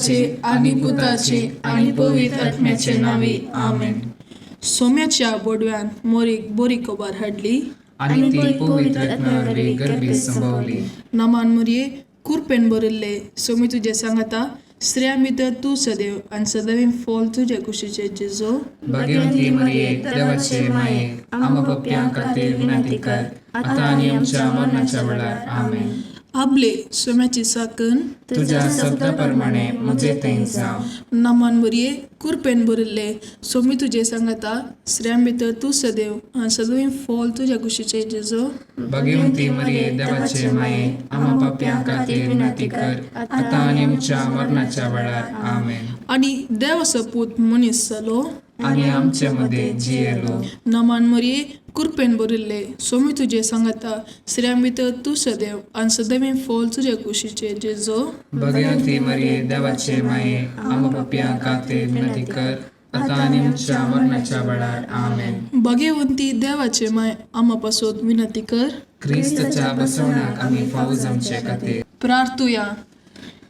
बापाचे आनी पुताचे आनी पवित्र आत्म्याचे नांवी, आमेन. सोम्याच्या बोडव्यान मोरीक बरी खबर हाडली आनी ती पवित्र आत्म्या वरवीं गर्भीत संभवली. नमान मुरये, कुरपेन भरिल्ले, सोमी तुजें सांगाता, स्त्रियां भितर तूं सदैव आनी सदैव फॉल तुजे कुशीचे जेजो. भाग्यवंती मरिये, देवाचे माये, आम्हा पापयां खातीर विनंती कर, आतां आनी आमच्या मरणाच्या वेळार. आमेन. आबले सोम्याची साकन तुज्या शब्दा प्रमाणे म्हजे थंय जावं. नमान मुरये, कुरपेन भरिल्ले, सोमी तुजें सांगाता, स्त्रियां भितर तूं सदैव आनी सदैव फॉल तुज्या कुशीचे जेजो. भाग्यवंती मरिये, देवाचे माये, आम्हा पापयां खातीर विनंती कर, आतां आनी आमच्या मरणाच्या वेळार. आमेन. आनी देवाचो पूत मनीस जालो आनी आमचे मदें जियेलो. नमान मरिये, कुरपेन भरिल्ले, सोमी तुजें सांगाता, स्त्रियां भितर तूं सदैव आनी सदैव फॉल तुज्या कुशीचे जेजो. भाग्यवंती मरिये, देवाचे माये, आम्हा पापयां खातीर विनंती कर, आतां आनी आमच्या मरणाच्या वेळार. आमेन. भाग्यवंती देवाचे माय, आमा पासत विनंती कर क्रिस्ताच्या बसवण्याक आमी फावो जावचे खातीर. प्रार्थुया.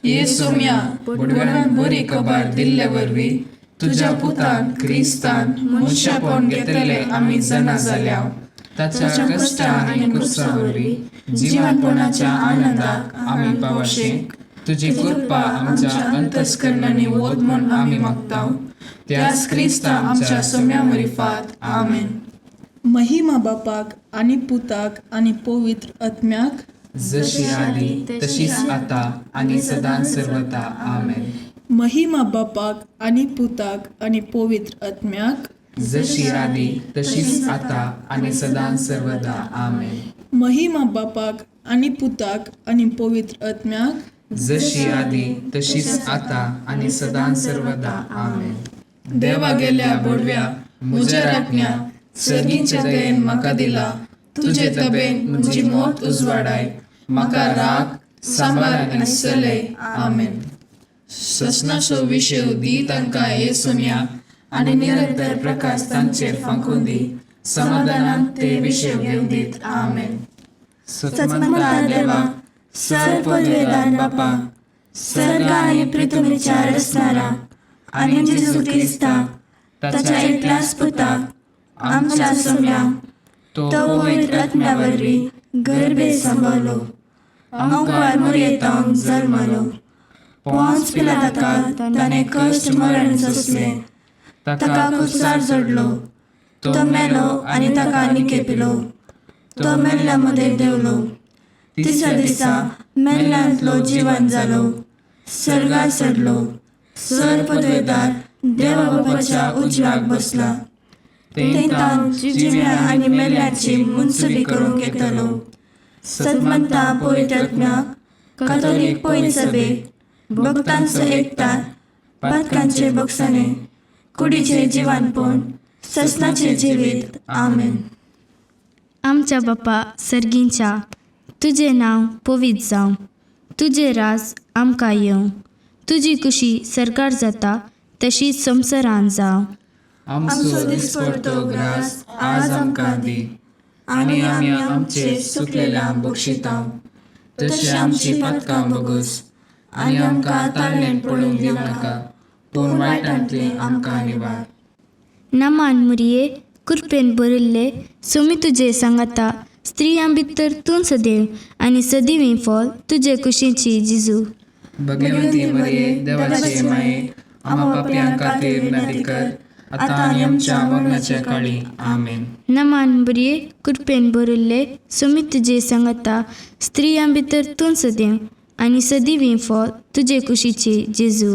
ये सोम्या, बोडव्यान बरी खबर दिल्ले वरवीं तुज्या पुतान क्रिस्तान मनशापण घेतले आमी जाणा जाल्या. ताच्या कश्टा आनी कुर्सा वरवीं जिवनपणाच्या आनंदाक आमी पावशे तुजी कृपा आमच्या अंतस्करणांनी वत म्हूण आमी मागता, त्याच क्रिस्ता आमच्या सोम्या मरिफात. आमेन. महिमा बापाक आनी पुताक आनी पवित्र आत्म्याक, जशी आदी तशीच आता आनी सदां सर्वता. आमेन. महिमा बापाक आनी पुताक आनी पवित्र आत्म्याक, जशी आदी तशीच आता आनी सदां सर्वदा. आमेन. महिमा बापाक आनी पुताक आनी पवित्र आत्म्याक, जशी आदी तशीच आता आनी सदां सर्वदा. आमेन. देवा गेल्या बोडव्या, म्हज्या राखण्या, सर्गीच्या दयेन म्हाका दिला तुजे तबेन म्हजी मोत उजवाडाय, म्हाका राग सांबार आनी चलय. आमेन. ससनाचो विशय दी तांकां हे सोम्या आनी निरंतर प्रकाश तांचेर फांकून दी, समाधानान ते विशय घेवन दीत. आमेन. सतमंता देवा, सर पदवेदार बापा, सर्ग आनी पृथ्वीच्या रचणारा आनी जेजू क्रिस्ता ताच्या एकल्याच पुता आमच्या सोम्या, तो पवित्र आत्म्या वरवीं गर्भे सांबाळलो, आमकां मुरयेतावन जल्मलो, पोंच पिलाताका ताणें कश्ट मरण सोंसलें, ताका कुसार जोडलो, तो मेलो आनी ताका निकेपिलो, तो मेल्ल्या मदें देंवलो, तिसऱ्या दिसा मेल्ल्यांतलो जिवन जालो, सर्गार चडलो, सर पदवेदार देवा बापाच्या उजव्याक बसला, थंय जिव्या आनी मेल्ल्याची मुनसुबी करूंक येतलो. सतमंता पवित्र आत्म्याक, कातोलीक पवित्र सभेक, भक्तांचो एकतार, पातकांचे बक्षाणे, कुडीचे जिवानपण, ससनाचे जिवीत. आमेन. आमच्या बापा सर्गींच्या, तुजें नांव पवित्र जावं, तुजें राज आमकां येवं, तुजी कुशी सरकार जाता तशी संवसारान जावं. आमचो दिसपडतो ग्रास आज आमकां दी, आनी आमी आमचे सुकलेल्या बक्षिता तशें आमची पातकां बगस, आनी आमकां ताळणेन पडूंक दिवं नाका, पूण वायटांतले आमकां निवार. नमान मुरये, कुरपेन भरिल्ले, सोमी तुजे सांगाता, स्त्रियां भितर तूं सदैव आनी सदैव फॉल तुजे कुशीची जिजू. भगवंती मरिये, देवाचे माये, आम्हा पापयां खातीर विनंती कर, आतां आनी आमच्या मरणाच्या काळी. आमेन. नमान बरये, कृपेन भरिल्ले, सोमी तुजे सांगाता, स्त्रियां भितर तूं सदैव आनी सदैव फॉल तुजे कुशीची जेजू.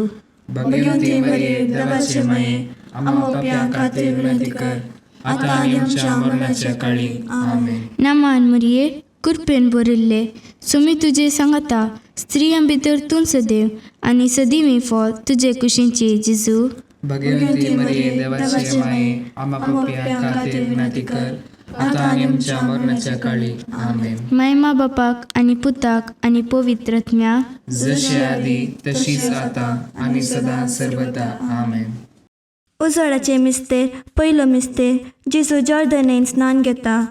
भगवंती मरिये, देवाचे माये, आम्हा पापयां खातीर विनंती कर, आतां आनी आमच्या मरणाच्या काळी. आमेन. नमान मरिये, कृपेन भरिल्ले, सोमी तुजे सांगाता, स्त्रियां भितर तूं सदैव आनी सदैव फॉल तुजे कुशीची जेजू. भगवंती मरिये, देवाचे माये, आम्हा पापयां खातीर विनंती कर, आतां आनी आमच्या मरणाच्या काळी. आमेन. मायमा बापाक आनी पुताक आनी पवित्र आत्म्याक, जशी आदी तशीच आतां आनी सदां सर्वदा. आमेन. उजवाडाचे मिस्तेर, पयलो मिस्तेर, जेजू जॉर्दनेन स्नान घेता.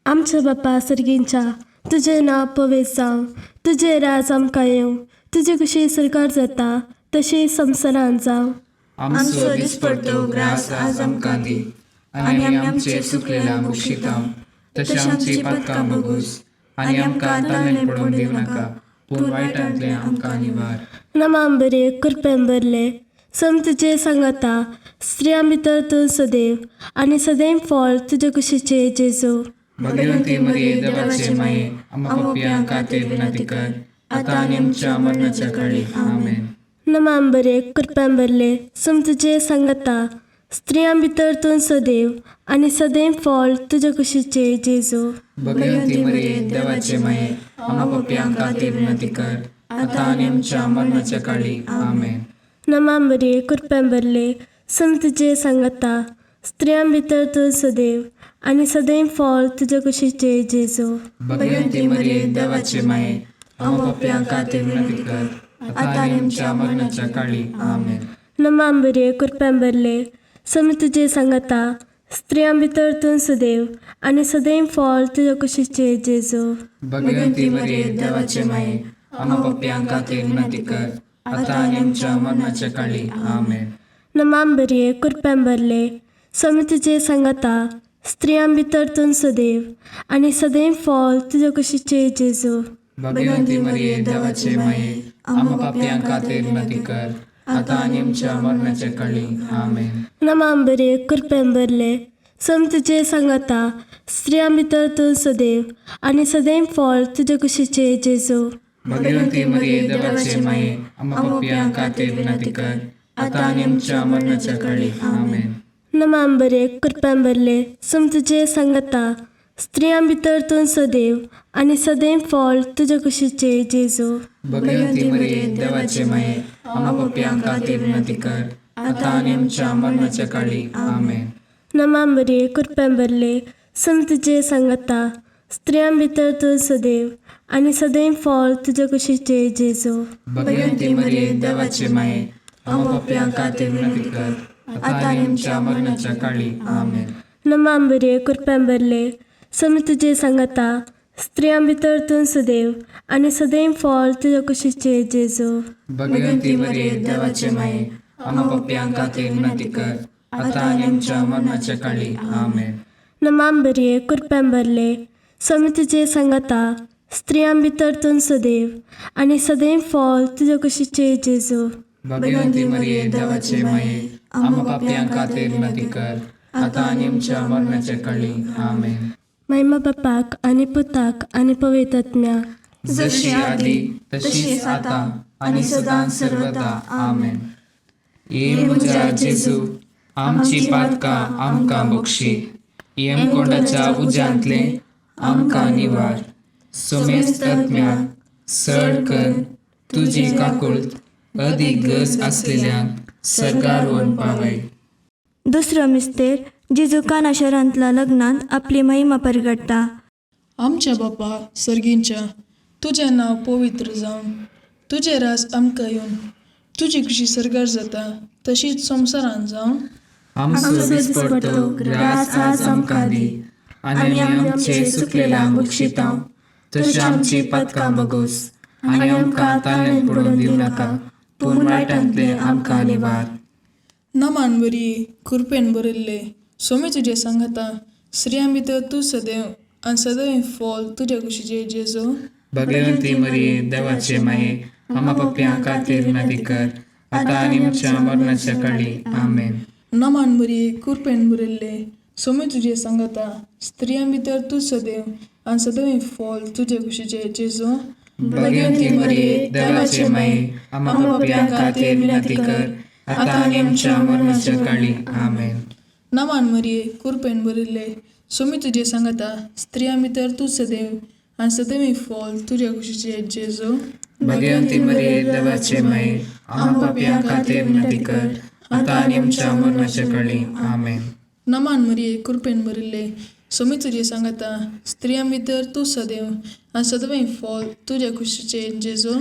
आमच्या बापा सर्गींच्या, तुजें नांव पवित्र जावं, तुजें राज आमकां येवं, तुजे कशी सरकार जाता तशें संवसारांत जावं. आमचो दिसपडतो ग्रास आज आमकां दी आनी आमी आमचे चुकलेल्या बक्षितांव तशें आमची पातकां बगूस आनी आमकां ताणें पडून दिवं नाका पूण वायटांतलें आमकां निवार. नमाम बरे कृपेन भरले, सम तुजे सांगाता, स्त्रियां भितर तूं सदैव आनी सदैव फळ तुजे कुशीचे जेजू. भगवंती मरिये देवाचे माये, आम्हा पापयां खातीर विनंती कर आतां आनी आमच्या मरणाच्या काळी. आमेन. नमाम बरे कृपेन भरले, सम तुजे सांगाता, स्त्रियां भितर तूं सदैव आनी सदैव फळ तुजे कुशीचे जेजू. भगवंती मरिये देवाचे माये, आम्हा पापयां खातीर विनंती कर आतां आनी आमच्या मरणाच्या काळी. आमेन. नमाम बरे कृपेन भरले, सम तुजे सांगाता, स्त्रियां भितर तूं सदैव आनी सदैव फळ तुजे कुशीचे जेजू. भगवंती मरिये देवाचे माये, आम्हा पापयां खातीर विनंती कर आतां आनी आमच्या मरणाच्या काळी. आमेन. नमाम बरे कृपेन भरले, सम तुजे सांगाता, स्त्रियां भितर तूं सदैव आनी सदैव फळ तुजे कुशीचे जेजू. भगवंती मरिये देवाचे माये, आम्हा पापयां खातीर विनंती कर आतां आनी आमच्या मरणाच्या काळी. आमेन. नमाम बरे कृपेन भरले, सम तुजे सांगाता, स्त्रियां भितर तूं सदैव आनी सदैव फळ तुजे कुशीचे जेजू. भगवंती मरिये देवाचे माये, आम्हा पापयां खातीर विनंती कर आतां आनी आमच्या मरणाच्या काळी. आमेन. नमाम बरे कृपेन भरले, सम तुजे सांगाता, स्त्रियां भितर तूं सदैव आनी सदैव फळ तुजे कुशीचे जेजू. भगवंती मरिये देवाचे माये, आम्हा पापयां खातीर विनंती कर आतां आनी आमच्या मरणाच्या काळी. आमेन. नमाम बरे कृपेन भरले, सम तुजे सांगाता, स्त्रियां भितर तूं सदैव आनी सदैव फळ तुजे कुशीचे जेजू. भगवंती मरिये देवाचे माये, आम्हा पापयां खातीर विनंती कर आतां आनी आमच्या मरणाच्या काळी. आमेन. नमाम बरे कृपेन भरले, सम तुजे सांगाता, स्त्रियां भितर तूं सदैव आनी सदैव फळ तुजे कुशीचे जेजू. भगवंती मरिये देवाचे माये, आम्हा पापयां खातीर विनंती कर आतां आनी आमच्या मरणाच्या काळी. आमेन. नमाम बरे कृपेन भरले, सम तुजे सांगाता, स्त्रियां भितर तूं सदैव आनी सदैव फळ तुजे कुशीचे जेजू. भगवंती मरिये देवाचे माये, आम्हा पापयां खातीर विनंती कर आतां आनी आमच्या मरणाच्या काळी. आमेन. नमाम बरे कृपेन भरले, सम तुजे सांगाता, स्त्रियां भितर तूं सदैव आनी सदैव फळ तुजे कुशीचे जेजू. भगवंती मरिये देवाचे माये, आम्हा पापयां खातीर विनंती कर आतां आनी आमच्या मरणाच्या काळी. आमेन. महिमा बापाक आनी पुताक आनी पवित्र आत्म्याक, जशी आदी तशीच आता आणि सदां सर्वदा. आमेन. ये म्हज्या जेजू, आमची पातकां आमकां बक्षी, यमकोंडाच्या उज्यांतले आमकां निवार, सोमेस्त आत्म्याक सड कर तुजी काकुळट अदीक गरज आसलेल्यांक सर्गार व्हरून पावय. दुसरो मिस्तेर जेजू काना शहरांतल्या लग्नांत आपली महिमा परगटता. आमच्या बापा सर्गींच्या, तुजें नांव पवित्र जावं, तुजें राज आमकां येवन, तुजी खुशी सर्गार जाता तशीच संवसारांत जावं. आमचो दिसपडतो ग्रास आज आमकां दी आनी आमी आमचे चुकलेल्यांक बक्षितांव तशें आमची पातकां बगोस आनी आमकां ताणें पडून दिवं नाका पूण वायटांतलें आमकां निवार. नमान बरी कृपेन भरिल्ले, सोमी तुजें सांगाता, स्त्रियां भितर तूं सदैव आनी सदैव फळ तुज्या कुशीचे जेजू. भगवंती मरिये देवाचे माये, आम्हा पापयां खातीर विनंती कर आतां आनी आमच्या मरणाच्या काळी. आमेन. नमान बरी कृपेन भरिल्ले, सोमी तुजें सांगाता, स्त्रियां भितर तूं सदैव आनी सदैव फळ तुजे कुशीचे जेजू. भगवंती मरिये देवाचे माये, आम्हा पापयां खातीर विनंती कर आतां आनी आमच्या मरणाच्या काळी. आमेन. नमान मरिये कृपेन भरिल्ले, सोमी तुजें सांगाता, स्त्रियां भितर तूं सदैव आनी सदैव फळ तुज्या कुशीचे जेजू. भगवंती मरिये देवाचे माये, आम्हा पापयां खातीर विनंती कर आतां आनी आमच्या मरणाच्या काळी. आमेन. नमान मरिये कृपेन भरिल्ले, सोमी तुजें सांगाता, स्त्रियां भितर तूं सदैव आनी सदैव फळ तुज्या कुशीचे जेजू.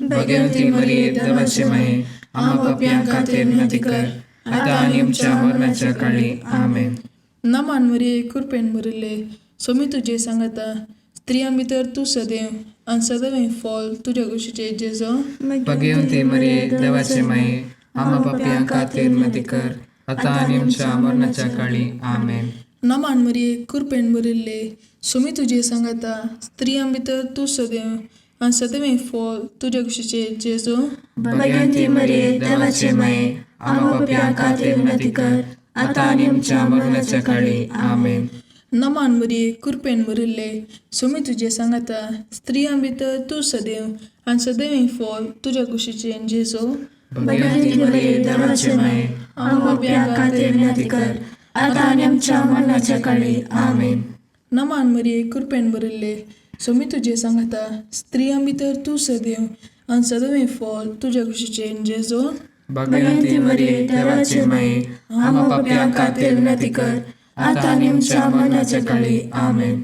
भगवंती मरिये देवाचे माये, आम्हा पापयां खातीर विनंती कर आतां आनी आमच्या मरणाच्या काळी. आमेन. नमान मरिये कृपेन भरिल्ले, सोमी तुजें सांगाता, स्त्रियां भितर तूं सदैव आनी सदैव फॉल तुज्या कुशीचे जेजो. भगवती मरिये, देवाचे माये, आम्हा पापयां खातीर विनंती कर, आतां आनी आमच्या मरणाच्या काळी. आमेन. नमान मरिये, कृपेन भरिल्ले, सुमी तुजे सांगाता, स्त्रियां भितर तूं सदैव आनी सदैव फॉल तुज्या कुशीचे जेजो. भगवती मरिये, देवाचे माये, आम्हा पापयां खातीर विनंती कर, आतां आनी आमच्या मरणाच्या काळी. आमेन. नमान मरिये, कृपेन भरिल्ले, सुमी तुजे सांगाता, स्त्रियां भितर तूं सदैव आनी सदैव फॉल तुज्या कुशीचे जेजो. भगवती मरिये, देवाचे माये, आम्हा पापयां खातीर विनंती कर, आतां आनी आमच्या मरणाच्या काळी. आमेन. नमान मरिये, कृपेन भरिल्ले, सुमी तुजे सांगाता, स्त्रियां भितर तूं सदैव आनी सदैव फॉल तुज्या कुशीचे जेजो. भगवती मरिये, देवाचे माये, आम्हा पापयां खातीर विनंती कर, आतां आनी आमच्या मरणाच्या काळी. आमेन.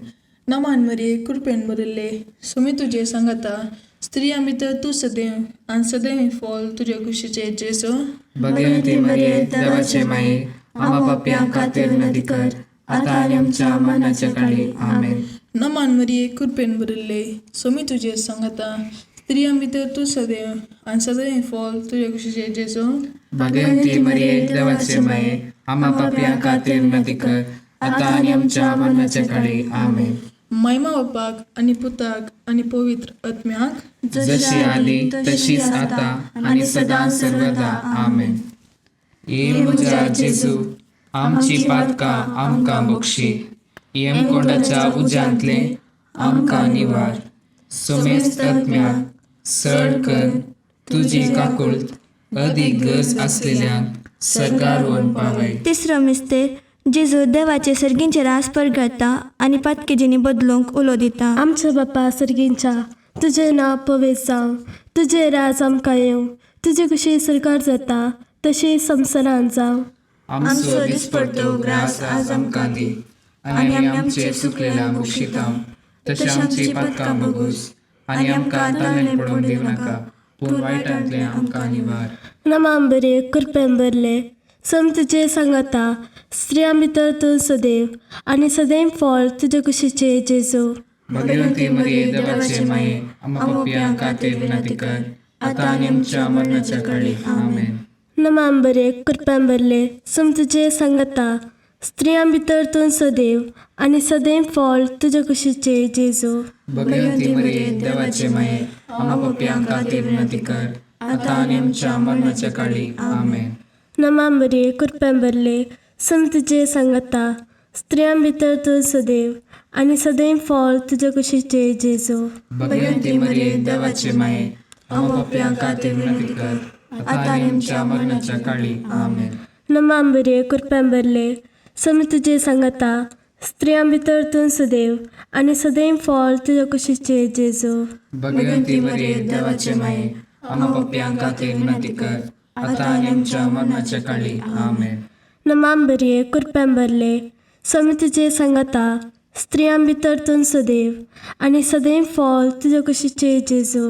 नमान मरिये, कृपेन भरिल्ले, सुमी तुजे सांगाता, स्त्रियां भितर तूं सदैव आनी सदैव फॉल तुज्या कुशीचे जेजो. भगवती मरिये, देवाचे माये, आम्हा पापयां खातीर विनंती कर, आतां आनी आमच्या मरणाच्या काळी. आमेन. नमान मरिये, कृपेन भरिल्ले, सुमी तुजे सांगाता, स्त्रियां भितर तूं सदैव आनी सदैव फॉल तुज्या कुशीचे जेजो. भगवती मरिये, देवाचे माये, आम्हा पापयां खातीर विनंती कर, आतां आनी आमच्या मरणाच्या काळी. आमेन. महिमा बापाक आनी पुताक आनी पवित्र आत्म्याक, जशी आदी तशीच आता आणि सदा सर्वदा. आमेन. ये म्हज्या जेजू, आमची पातकां आमकां बक्षी, यमकोंडाच्या उज्यांतले आमकां निवार, सोमेस्त आत्म्याक सड कर तुजी काकुळट अदीक गरज आसलेल्यांक सर्गार व्हरून पावय. तिसरो मिस्तेर, जेजू देवाचे सर्गींचे रास परगळता आनी पातकेजींनी बदलूंक उलो दिता. आमच्या बापा सर्गींच्या, तुजें नांव पवित्र जावं, तुजें राज आमकां येवं, तुजी कुशी सरकार जाता तशी संवसारांत जावं. आमचो दिसपडतो ग्रास आज आमकां दी, आनी आमी आमचे चुकलेल्या बक्षिता तशें आमची पातकां बगूस, आनी आमकां ताणें पडोवंक दिवं नाका, पूण वायटांतलें आमकां निवार. नमाम बरे, कृपेन भरले, सम तुजे सांगाता, स्त्रियां भितर तूं सदैव आनी सदैव फळ तुजे कुशीचे जेजू. भगवती मरिये, देवाचे माये, आम्हा पापयां खातीर विनंती कर, आतां आनी आमच्या मरणाच्या काळी. आमेन. नमाम बरे, कृपेन भरले, सम तुजे सांगाता, स्त्रियां भितर तूं सदैव आनी सदैव फळ तुजे कुशीचे जेजू. भगवती मरिये, देवाचे माये, आम्हा पापयां खातीर विनंती कर, आतां आनी आमच्या मरणाच्या काळी. आमेन. नमाम बरे, कृपेन भरले, सम तुजे सांगाता, स्त्रियां भितर तूं सदैव आनी सदैव फळ तुजे कुशीचे जेजू. भगवती मरिये, देवाचे माये, आम्हा पापयां खातीर विनंती कर, आतां आनी आमच्या मरणाच्या काळी. आमेन. नमाम बरे, कृपेन भरले, सम तुजे सांगाता, स्त्रियां भितर तूं सदैव आनी सदैव फळ तुजे कुशीचे जेजू. भगवती मरिये, देवाचे माये, आम्हा पापयां खातीर विनंती कर, आतां आनी आमच्या मरणाच्या काळी. आमेन. नमाम बरे, कृपेन भरले, सम तुजे सांगाता, स्त्रियां भितर तूं सदैव आनी सदैव फळ तुजे कुशीचे जेजू.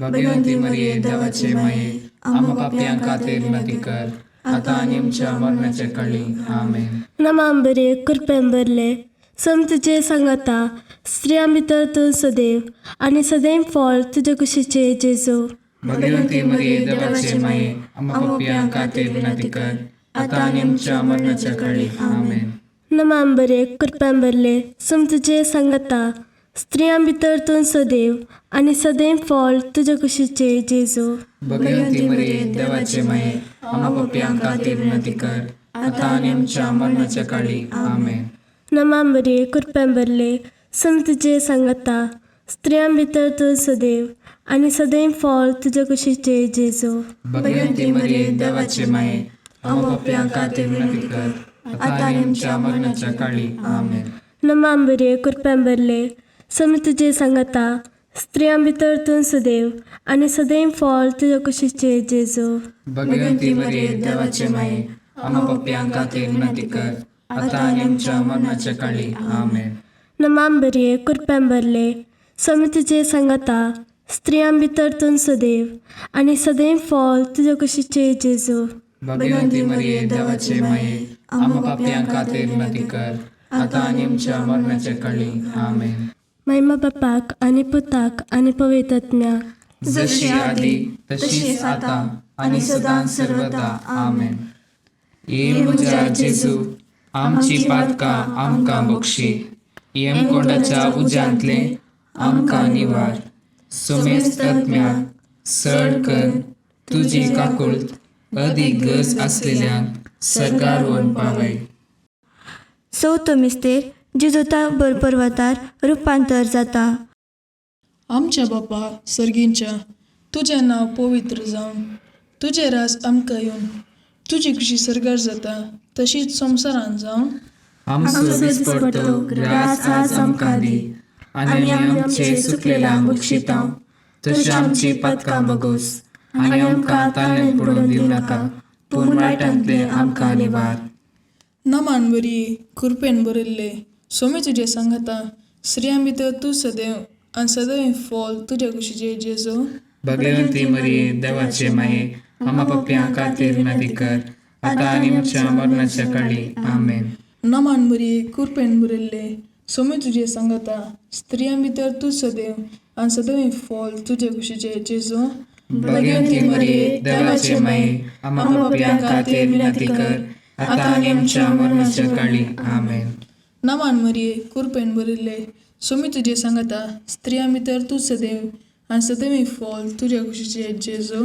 भगवती मरिये, देवाचे माये, आम्हा पापयां खातीर विनंती कर, आतां आनी आमच्या मरणाच्या काळी. आमेन. नमाम बरे, कृपेन भरले, सम तुजे सांगाता, स्त्रियां भितर तूं सदैव आनी सदैव फळ तुजे कुशीचे जेजू. भगवती मरिये, देवाचे माये, आम्हा पापयां खातीर विनंती कर, आतां आनी आमच्या मरणाच्या काळी. आमेन. नमाम बरे, कृपेन भरले, सम तुजे सांगाता, स्त्रियां भितर तूं सदैव आनी सदैव फळ तुजे कुशीचे जेजू. भगवती मरिये, देवाचे माये, आम्हा पापयां खातीर विनंती कर, आतां आनी आमच्या मरणाच्या काळी. आमेन. नमाम बरे, कृपेन भरले, सम तुजे सांगाता, स्त्रियां भितर तूं सदैव आनी सदैव फळ तुजे कुशीचे जेजू. भगवती मरिये, देवाचे माये, आम्हा पापयां खातीर विनंती कर, आतां आनी आमच्या मरणाच्या काळी. आमेन. नमाम बरे, कृपेन भरले, सम तुजे सांगाता, स्त्रियां भितर तूं सदैव आनी सदैव फळ तुजे कुशीचे जेजू. भगवती मरिये, देवाचे माये, आम्हा पापयां खातीर विनंती कर, आतां आनी आमच्या मरणाच्या काळी. आमेन. नमाम बरे, कृपेन भरले, सम तुजे सांगाता, स्त्रियां भितर तूं सदैव आनी सदैव फळ तुजे कुशीचे जेजू. भगवती मरिये, देवाचे माये, आम्हा पापयां खातीर विनंती कर, आतां आनी आमच्या मरणाच्या काळी. आमेन. महिमा बापाक आनी पुताक आनी पवित्र आत्म्याक, जशी आदी तशीच आता आनी सदां सर्वदा. आमेन. ये म्हज्या जेजू, आमची पातकां आमकां बक्षी, यमकोंडाच्या उज्यांतले आमकां निवार, सुमेस्त आत्म्याक सड कर तुजी काकुळट अदीक गरज आसलेल्यांक सरकार वन पावय. चवथो मिस्तेर जेजूता पर्वतार रुपांतर जाता. आमच्या बापा सर्गींच्या, तुजें नांव पवित्र जावं, तुजें राज आमकां येवन, तुजी खुशी सर्गार जाता तशीच संवसारान जावं. आमचो दिसपडतो ग्रास आज आमकां दी आनी आमी आमचे चुकलेल्यांक बक्षितांव तशी आमची पातकां बगोस आनी आमकां ताळ्यांत पडून दिवं नाका, पूण वायटांतले आमकां निवार. नमान बरी कृपेन भरिल्ले, सोमी तुजें सांगाता, स्त्रियां भितर तूं सदैव आनी सदैव फॉल तुज्या कुशीचे जेजू. भगवंती मरिये, देवाचे माये, आमा पापयां खातीर विनंती कर, आतां आनी आमच्या मरणाच्या काळी. आमेन. नमान बरी कृपेन भरिल्ले, सोमी तुजें सांगाता, स्त्रियां भितर तूं सदैव आनी सदैव फॉल तुज्या कुशीचे जेजू. भगवंती मरिये, देवाचे माये, आमा पापयां खातीर विनंती कर, आतां आनी आमच्या मरणाच्या काळी. आमेन. नमान मरिये कृपेन भरिल्ले, सोमी तुजें सांगाता, स्त्रियां भितर तूं सदैव आनी सदैव फॉल तुज्या कुशीचे जेजू.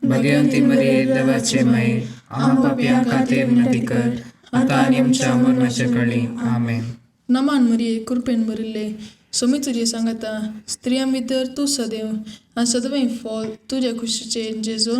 भगवंती मरिये, देवाचे माये, आमा पापयां खातीर विनंती कर, आतां आनी आमच्या मरणाच्या काळी. आमेन. नमान मरिये कृपेन भरिल्ले, सोमी तुजें सांगाता, स्त्रियां भितर तूं सदैव आनी सदैव फॉल तुज्या कुशीचे जेजू.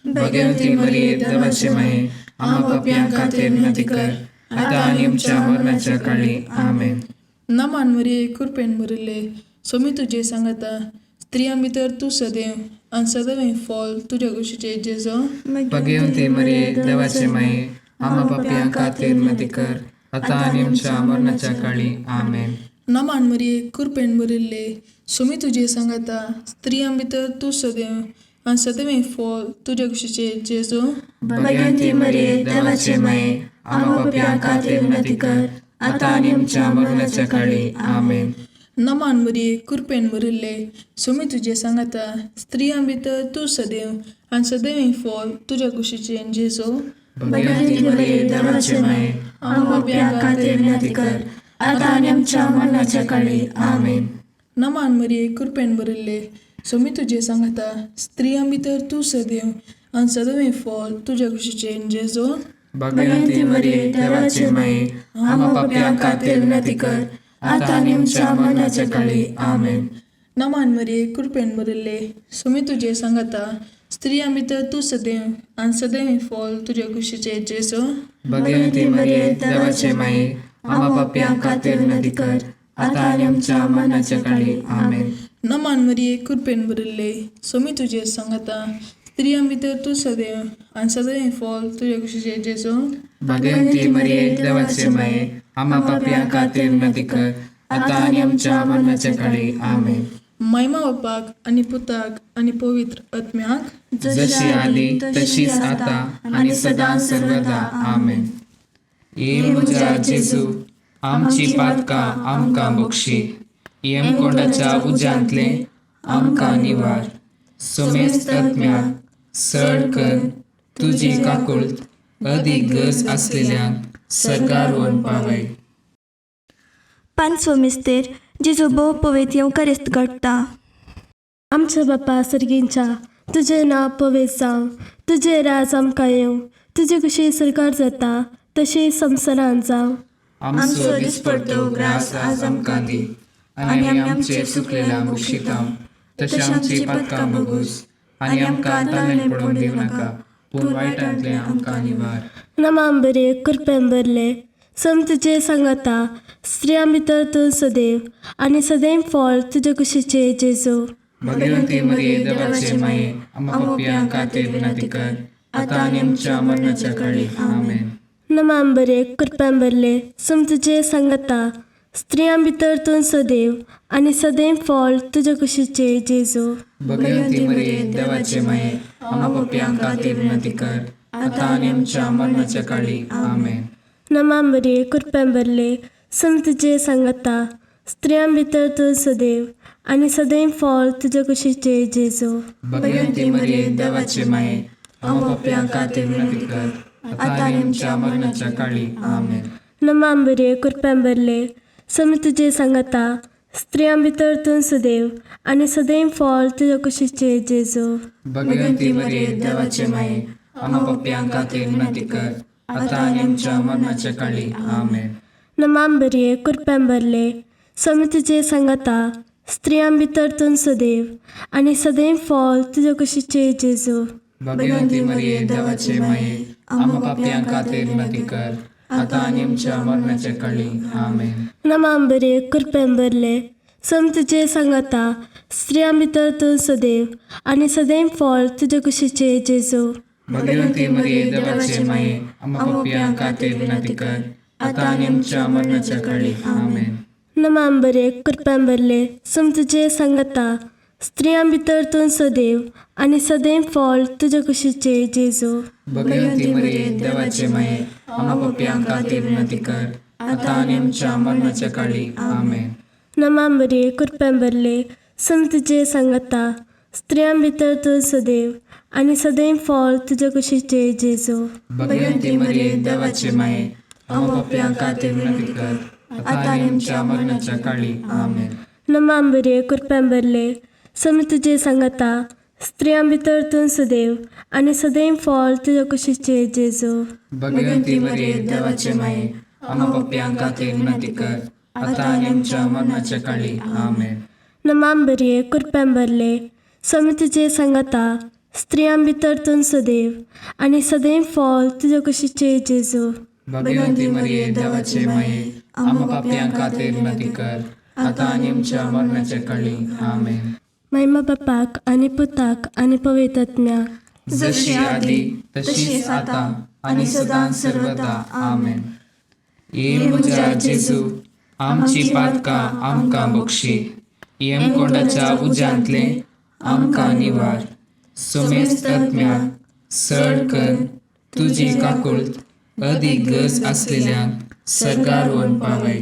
भगवंती मरिये, देवाचे माये, आमा पापयां खातीर विनंती कर, आतां आनी आमच्या मरणाच्या काळी. आमेन. नमान मरिये कृपेन भरिल्ले, सोमी तुजें सांगाता, स्त्रियां भितर तूं सदैव आनी सदैव फॉल तुज्या कुशीचे जेजू. भगवंती मरिये, देवाचे माये, आमा पापयां खातीर विनंती कर, आतां आनी आमच्या मरणाच्या काळी. आमेन. नमान मरिये कृपेन भरिल्ले, सोमी तुजें सांगाता, स्त्रियां भितर तूं सदैव आनी सदैव फॉल तुज्या कुशीचे जेजू. भगवंती मरिये, देवाचे माये, आमा पापयां खातीर विनंती कर, आतां आनी आमच्या मरणाच्या काळी. आमेन. नमान मरिये कृपेन भरिल्ले, सोमी तुजें सांगाता, स्त्रियां भितर तूं सदैव आनी सदैव फॉल तुज्या कुशीचे जेजू. भगवंती मरिये, देवाचे माये, आमा पापयां खातीर विनंती कर, आतां आनी आमच्या मरणाच्या काळी. आमेन. नमान मरिये कृपेन भरिल्ले, सोमी तुजें सांगाता, स्त्रियां भितर तूं सदैव आनी सदैव फॉल तुज्या कुशीचे जेजू. भगवंती मरिये, देवाचे माये, आमा पापयां खातीर विनंती कर, आतां आनी आमच्या मरणाच्या काळी. आमेन. नमान मरिये कृपेन भरिल्ले, सोमी तुजें सांगाता, स्त्रियां भितर तूं सदैव आनी सदैव फॉल तुज्या कुशीचे जेजू. भगवंती मरिये, देवाचे माये, आमा पापयां खातीर विनंती कर, आतां आनी आमच्या मरणाच्या काळी. आमेन. नमान मरिये कृपेन भरिल्ले, सोमी तुजें सांगाता, स्त्रियां भितर तूं सदैव आनी सदैव फॉल तुज्या कुशीचे जेजू. भगवंती मरिये, देवाचे माये, आमा पापयां खातीर विनंती कर, आतां आनी आमच्या मरणाच्या काळी. आमेन. महिमा बापाक आनी पुताक आनी पवित्र आत्म्याक, जशी आदी तशीच आता आनी सदां सर्वदा. आमेन. ये म्हज्या जेजू, आमची पातकां आमकां बक्षी, यमकोंडाच्या उज्यांतले आमकां निवार, सुमेस्त आत्म्याक सड कर तुजी काकुळट अदीक गरज आसलेल्यांक सर्गार व्हरून पावय. पांचवो मिस्तेर जेजू भोव पवित्र येवकारिस्त घडटा. आमच्या बापा सर्गींच्या, तुजें नांव पवित्र जावं, तुजें राज आमकां येवं, तुजी खुशी सरकार जाता तशी संवसारांत जावं. आमचो दिसपडतो ग्रास आज आमकां दी आनी आमी आमचे चुकलेल्या बक्षितांव तशें आमची पातकां बगूस आनी आमकां ताणें पडून दिवं नाका, पूण वायटांतलें आमकां निवार. नमाम बरे कृपेन भरले, सम तुजे सांगाता, स्त्रियां भितर तूं सदैव आनी सदैव फळ तुजे कुशीचे जेजू. भगवंती मरिये, देवाचे माये, आम्हा पापयां खातीर विनंती कर, आतां आनी आमच्या मरणाच्या काळी. आमेन. नमाम बरे कृपेन भरले, सम तुजे सांगाता, स्त्रियां भितर तूं सदैव आनी सदैव फळ तुजे कुशीचे जेजू. भगवंती मरिये, देवाचे माये, आम्हा पापयां खातीर विनंती कर, आतां आनी आमच्या मरणाच्या काळी. आमेन. नमाम बरे कृपेन भरले, सम तुजे सांगाता, स्त्रियां भितर तूं सदैव आनी सदैव फळ तुजे कुशीचे जेजू. भगवंती मरिये देवाचे माये, आम्हा पाप्यां खातीर विनंती कर, आता आनी आमच्या मरणाच्या काळी. आमेन. नमा मरिये, कृपेन भरले, स्वामी तुजे सांगाता, स्त्रियां भितर तूं सदैव आनी सदैव फळ तुजे कुशीचे जेजू. भगवंती मरिये देवाचे माये, आम्हा पाप्यां खातीर विनंती कर, आता आनी आमच्या मरणाच्या काळी. आमेन. नमा मरिये, कृपेन भरले, स्वामी तुजे सांगाता, स्त्रियां भितर तूं सदैव आनी सदैव फळ तुजे कुशीचे जेजू. भगवंती मरिये देवाचे माये, आम्हा पाप्यां खातीर विनंती कर, आता आनी आमच्या मरणाच्या काळी. आमेन. नमा मरिये, कृपेन भरले, स्वामी तुजे सांगाता, स्त्रियां भितर तूं सदैव आनी सदैव फळ तुजे कुशीचे जेजू. भगवंती मरिये देवाचे माये, आम्हा पाप्यां खातीर विनंती कर, आता आनी आमच्या मरणाच्या काळी. आमेन. नमा मरिये, कृपेन भरले, स्वामी तुजे सांगाता, स्त्रियां भितर तूं सदैव आनी सदैव फळ तुजे कुशीचे जेजू. भगवंती मरिये देवाचे माये, आम्हा पाप्यां खातीर विनंती कर, आता आनी आमच्या मरणाच्या काळी. आमेन. नमा मरिये, कृपेन भरले, स्वामी तुजे सांगाता, स्त्रियां भितर तूं सदैव आनी सदैव फळ तुजे कुशीचे जेजू. भगवंती मरिये देवाचे माये, आम्हा पाप्यां खातीर विनंती कर, आता आनी आमच्या मरणाच्या काळी. आमेन. नमा मरिये, कृपेन भरले, स्वामी तुजे सांगाता, स्त्रियां भितर तूं सदैव आनी सदैव फळ तुजे कुशीचे जेजू. भगवंती मरिये देवाचे माये, आम्हा पाप्यां खातीर विनंती कर, आता आनी आमच्या मरणाच्या काळी. आमेन. नमा मरिये, कृपेन भरले, स्वामी तुजे सांगाता, स्त्रियां भितर तूं सदैव आनी सदैव फळ तुजे कुशीचे जेजू. भगवंती मरिये देवाचे माये, आम्हा पाप्यां खातीर विनंती कर, आता आनी आमच्या मरणाच्या काळी. आमेन. महिमा बापाक आनी पुताक आनी पवित्र आत्म्याक, जशी आदी तशीच आता आणि सदां सर्वदा. आमेन. ये म्हज्या जेजू, आमची पातकां आमकां बक्षी, येमकोंडाच्या उज्यांतले आमकां निवार, सोमेस्त आत्म्याक सड कर तुजी काकुळत अदीक गरज आसलेल्यांक सर्गार व्हरून पावय.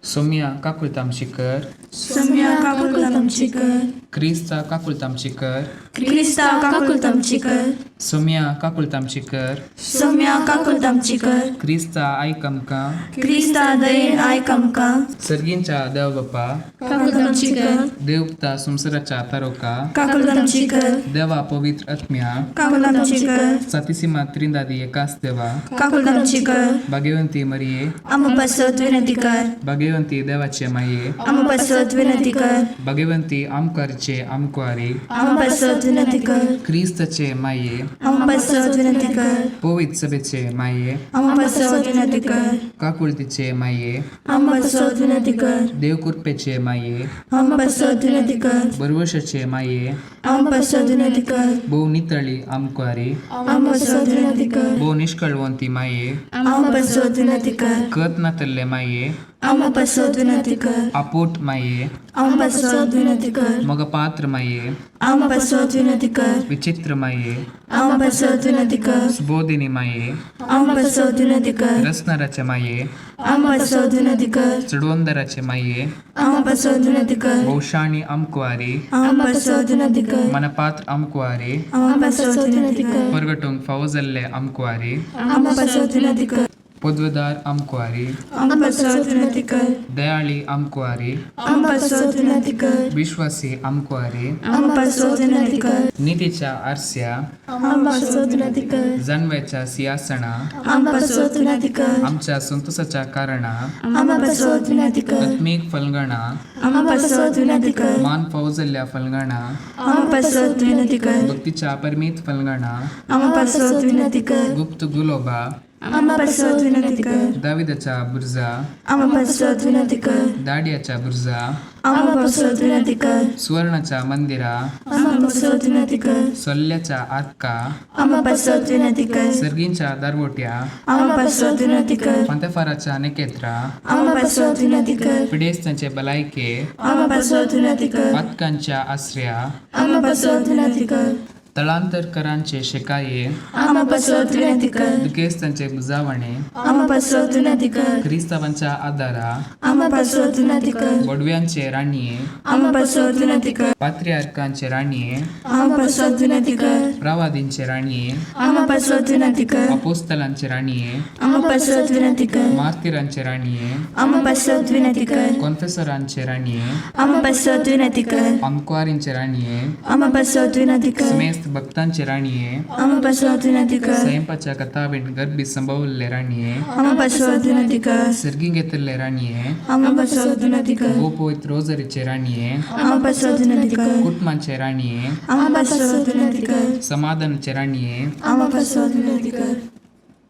सोम्या काकुळत आमची कर. सोम्या काकुळत आमची कर. क्रिस्ता काकुळत आमची कर. क्रिस्ता काकुळत आमची कर. सोम्या काकुळत आमची कर. सोम्या काकुळत आमची कर. क्रिस्ता आयक आमकां. क्रिस्ता दयेन आयक आमकां. सर्गींच्या देव बापा, काकुळत आमची कर. देवता संवसाराच्या तारोका, काकुळत आमची कर. देवा पवित्र आत्म्या, काकुळत आमची कर. सातीसीमा त्रिंदादी एकाच देवा, काकुळत आमची कर. भाग्यवंती मरिये, आम्हा पासत विनंती कर. भाग्यवंती देवाचे माये, आम्हा पासत विनंती कर. भाग्यवंती आमकारचे आमकुवारी, आम्हा पासत विनंती कर. क्रिस्ताचे माये, आम्हा पासत विनंती कर. पवित्र सभेचे माये, आम्हा पासत विनंती कर. काकुळतीचे माये, आम्हा पासत विनंती कर. देवकृपेचे माये, आम्हा पासत विनंती कर. बरवशाचे माये, आम्हा पासत विनंती कर. भोव नितळी आमकुवारी, आम्हा पासत विनंती कर. भोव निष्कळवंती माये, आम्हा पासत विनंती कर. कत नातल्ले माये, आम्हा पासत विनंती कर. आपोट माये, आम्हा पासत विनंती कर. मगपात्र माये, आम्हा पासत विनंती कर. विचित्र माये, आम्हा पासत विनंती कर. सुबोधिनी माये, आम्हा पासत विनंती कर. रसनाराचे माये, आम्हा पासत विनंती कर. चडवंदराचे माये, आम्हा पासत विनंती कर. भोवशाणी आमकुवारी, आम्हा पासत विनंती कर. मनपात्र आमकुवारी, आम्हा पासत विनंती कर. परगटूंक फावो जाल्ले आमकुवारी, आम्हा पासत विनंती कर. पदवेदार आमकुवारी, आम्हा पासत विनंती कर. दयाळी आमकुवारी, आम्हा पासत विनंती कर. विश्वासी आमकुवारी, आम्हा पासत विनंती कर. नितीच्या आरस्या, आम्हा पासत विनंती कर. जानव्याच्या सिंहासना, आम्हा पासत विनंती कर. आमच्या संतोषाच्या कारणा, आम्हा पासत विनंती कर. आत्मीक फलगणा, आम्हा पासत विनंती कर. मान फावो जाल्ल्या फलगणा, आम्हा पासत विनंती कर. भक्तीच्या परमीत फलगणा, आम्हा पासत विनंती कर. गुप्त गुलोबा, आम्हा पासत विनंती कर. दाविदाच्या बुर्जा, आम्हा पासत विनंती कर. दाडियाच्या बुर्जा, आम्हा पासत विनंती कर. सुवर्णाच्या मंदिरा, आम्हा पासत विनंती कर. सोल्ल्याच्या आरका, आम्हा पासत विनंती कर. सर्गींच्या दारवोट्या, आम्हा पासत विनंती कर. पंतेफाराच्या नेकेत्रा, आम्हा पासत विनंती कर. पिडेस्तांचे भलायके, आम्हा पासत विनंती कर. पातकांच्या आसऱ्या, आम्हा पासत विनंती कर. तळांतरकरांचे शेकाये, आमा पासत विनंती कर. दुखेस्तांचे बुजावणे, आमा पासत विनंती कर. क्रिस्तावांच्या आदारा, आमा पासत विनंती कर. बोडव्यांचे राणये, आमा पासत विनंती कर. पात्रियार्कांचे राणये, आमा पासत विनंती कर. प्रवादींचे राणये, आमा पासत विनंती कर. अपोस्तलांचे राणये, आमा पासत विनंती कर. मार्तिरांचे राणये, आमा पासत विनंती कर. कोन्फेसरांचे राणये, आमा पासत विनंती कर. अंकवारींचे राणये, आमा पासत विनंती कर. समेस्त भक्तांचे राणये, आमा पासत विनंती कर. स्वयंपाच्या कथावीण गर्भी संभवल्ले राणये, आमा पासत विनंती कर. सर्गी घेतल्ले राणये, आमा पासत विनंती कर. गोपवित रोजरीचे राणये, आमा पासत विनंती कर. कुटुंबांचे राणये, आमा पासत विनंती कर. समाधानाचे राणये, आमा पासत विनंती कर.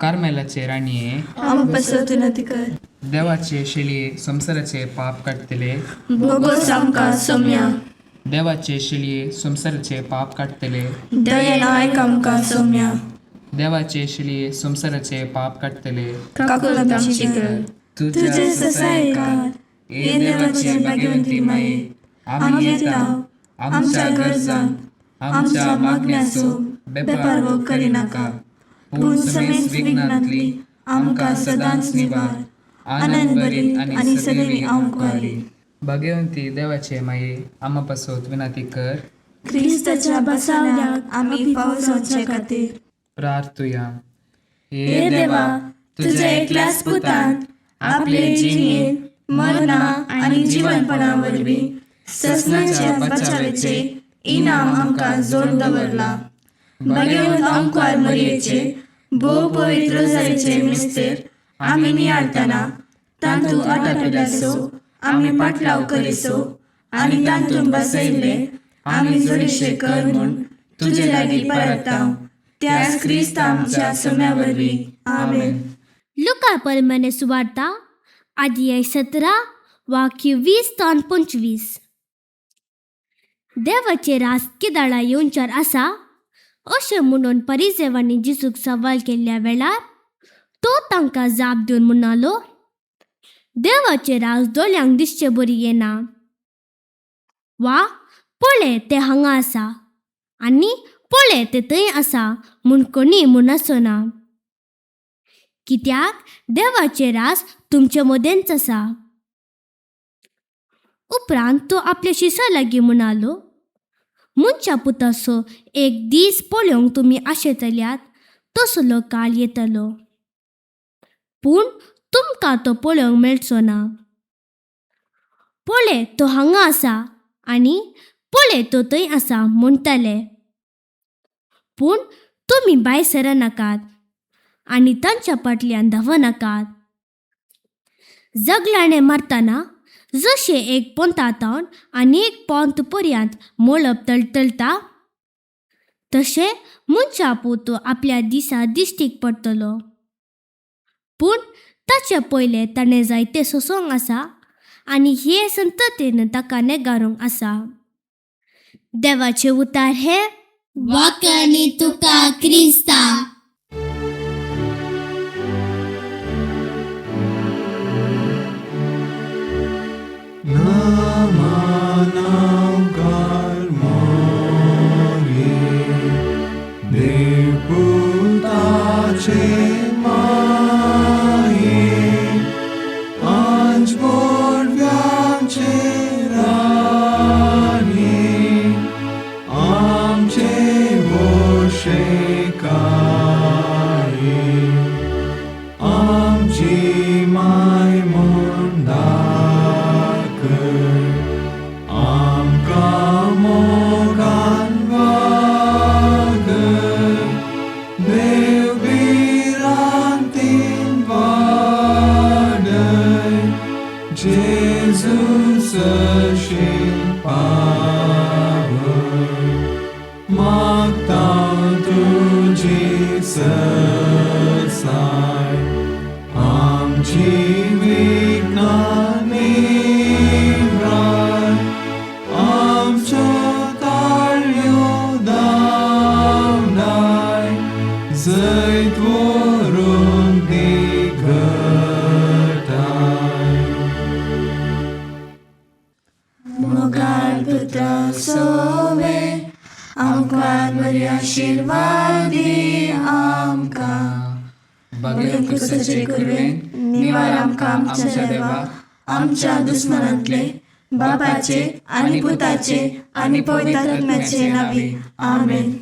कार्मेलाचे राणये, आमा पासत विनंती कर. देवाचे शेळये संवसाराचे पाप काडटले, भोगोस आमकां सोम्या. देवाचे शेळये संवसाराचे पाप काडटले, दयेन आयक आमकां सोम्या. देवाचे शेळये संवसाराचे पाप काडटले, काकुळ आमची कर. तुझे ससायकार हे देवाचे भाग्यवंती माये, आमी येता आमच्या गरजांक आमच्या मागण्याचो बेपारवो करिनाका, पूण समेस्त विघ्नांतली आमकां सदांच निवार, आनंद भरीत आनी सदैवी आमकां. भाग्यवंती देवाचे माये, आमा पासत विनंती कर. क्रिस्ताच्या बसावण्याक आमी फावो जावचे खातीर प्रार्थुया. हे देवा, तुझ्या एकल्याच पुतान आपले जिणेंत मरणा आनी जिवनपणा वरवीं ससनाच्या बचावेचे इनाम आमकां जोड दवरला. भाग्यवंत आमकार मरयेचे भोव पवित्र रोजारीचे मिस्तेर आमी नियाळतना तांतू आटापिल्याचो आमी पाटलाव करिसो आनी तांतून बसयल्ले आमी जोडीशे कर म्हूण तुजे लागीं परताव, त्याच क्रिस्त आमच्या सम्या वरवीं. आमेन. लुका परमाने सुवार्ता अध्याय 17 वाक्य 20 तान 25. देवाचे रास किदाळा येवचार आसा अशें म्हणून परिजेवांनी जिसूक सवाल केल्ल्या वेळार तो तांकां जाप दिवन म्हणालो, देवाचे रास दोळ्यांक दिसचे बरी येना, वा पळय तें हांगा आसा आनी पळय तें थंय आसा म्हूण कोणी म्हणचो ना, कित्याक देवाचे रास तुमचे मदेंच आसा. उपरांत तो आपल्या शिसा लागीं म्हणालो, मनशा पुताचो एक दीस पळोवंक तुमी आशेतल्यात तसलो काळ येतलो, पूण तुमकां तो पळोवंक मेळचो ना. पळय तो हांगा आसा आनी पळय तो थंय आसा म्हणटले, पूण तुमी भायर सरनाकात आनी तांच्या फाटल्यान धांवनाकात. जगलाणें मारतना जशें एक पोंतांतावन आनी एक पोंत पर्यंत मळब तळतळटा तशें मनशा पूत आपल्या दिसा दिश्टीक पडटलो, पूण ताचे पयलें ताणें जायतें सोंसूंक आसा आनी हे संततीन ताका नेगारूंक आसा. देवाचे उतार हे वाक्याने तुका क्रिस्ता. मोगाळ पुता आशिर्वाद दी आमकां. बगेर क्रिस्ताचे कुरवेन निवार आमकां आमच्या देवा, आमच्या दुस्मनांतले, बापाचे आनी पुताचे आनी पवित्र आत्म्याचे नांवी. आमेन.